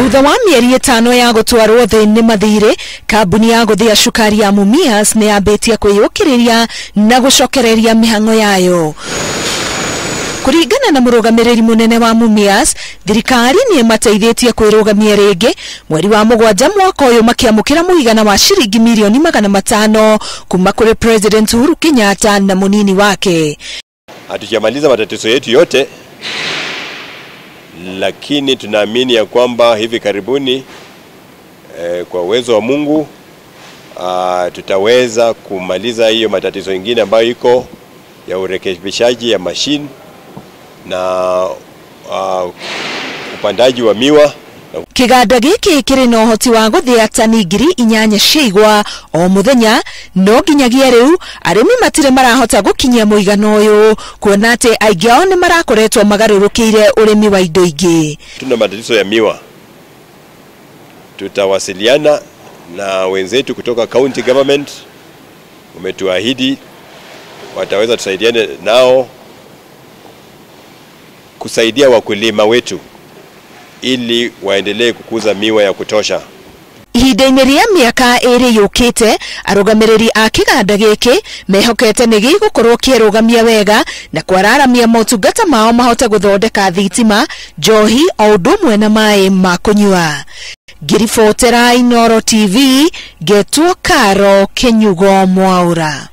Thutha wa mĩeri 5 ya gũtwarwo thĩ nĩ mathirĩ, kambuni ya gũthĩa cukari ya Mumias nĩ yambĩtie kwĩyũkĩrĩria na gũcokereria mĩhang'o yayo. Kũringana na mũrũgamĩrĩri mũnene wa Mumias, thirikari nĩ ĩmateithĩtie kwĩrũgamia rĩngĩ. Mweri wa 7 mwaka ũyũ makĩamũkĩra mũigana wa ciringi mirioni 500 kuma kũrĩ President Uhuru Kenyatta na mũnini wake. Hatujamaliza matatizo yetu yote, lakini tunaamini ya kwamba hivi karibuni kwa uwezo wa Mungu tutaweza kumaliza hiyo matatizo mengine ambayo iko ya urekebishaji ya mashine na upandaji wa miwa. Kiganda gĩkĩ kĩrĩ na ũhoti wa gũthĩa tani 8,000 cia igwa o mũthenya, no nginyagia rĩu arĩmi matirĩ marahota gũkinyia mũigana ũyũ, kuona atĩ aingĩ ao nĩ marakoretwo magarũrũkĩire ũrĩmi wa indo ingĩ. Tuna matatizo ya miwa, tutawasiliana na wenzetu kutoka county government, wametuahidi wataweza tusaidiane nao kusaidia wakulima wetu ili waendelee kukuza miwa ya kutosha. Ihinda-inĩ rĩa mĩaka 2 yũkĩte, arũgamĩrĩri a kĩganda gĩkĩ mehokete nĩ gĩgũkorwo kĩrũgamia wega na kwararamia motungata mao mahote gũthondeka thitima, njohi o ũndũ ũmwe na maĩ ma kũnyua. Ngĩribotera Inooro TV, ngetwo Karo Kinyugo Mwaura.